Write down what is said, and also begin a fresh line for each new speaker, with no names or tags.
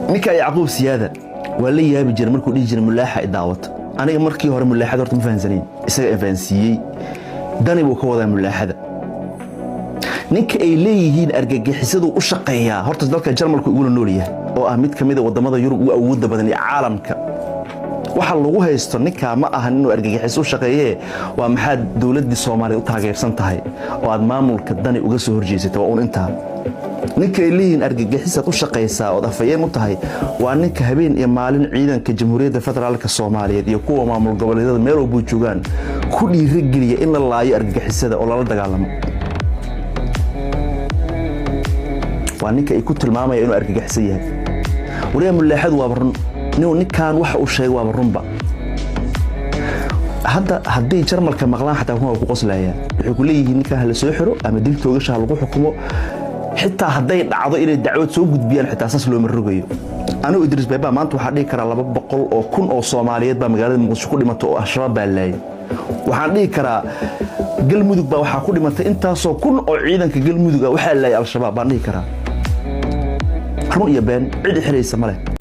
Ninka Yacquub Siyaada waa la yaabi jiray markuu dhihi jiray "Mulaaxa i daawata". Aniga markii hore mulaaxada horta ma fahansanayn, isaga i fahansiiyey. Dani buu ka wadaa mulaaxada. Ninka ay leeyihiin argagixisadu u shaqeeyaa, horta dalka Jarmalku igula nool yahay, oo ah mid ka mid a waddamada Yurub ugu awoodda badan iyo caalamka. Waxa lagu haysto ninkaa ma ahan inuu argagixiso u shaqeeyee, waa maxaad dowladdii Soomaaliya u taageersan tahay oo aad maamulka Dani uga soo horjeesatay? Waa uun intaa. Ninka ay leeyihiin argagixisaad u shaqaysaa ood afayeen u tahay waa ninka habeen iyo maalin ciidanka Jamhuuriyadda Federaalka Soomaaliyeed iyo kuwa maamul goboleedyada meel walbuu joogaan ku dhiirigeliya in la laayo argagixisada oo lala dagaalamo. Waa ninka ay ku tilmaamaya inuu argagixisan yahay. Wariyaa, mulaaxadu waaba run. Ninkan waxa uu sheegay waaba runba. Hadda hadday Jarmalka maqlaan xataa kuwa ku qoslayaan, waxay ku leeyihiin ninkan hala soo xiro ama dil toogasha ha lagu xukumo. Xitaa hadday dhacdo inay dacwad soo gudbiyaan, xitaa saas looma rogayo. Anigu Idriis Baybaa maanta waxaa dhihi karaa 200,000 oo Soomaaliyeed baa magaalada Muqdisho ku dhimata oo Al-Shabaab baa laayay. Waxaan dhihi karaa Galmudug baa waxaa ku dhimatay intaasoo kun oo ciidanka Galmudug ah, waxaa laayay Al-Shabaab baan dhihi karaa. Run iyo been, cid xiraysa ma leh.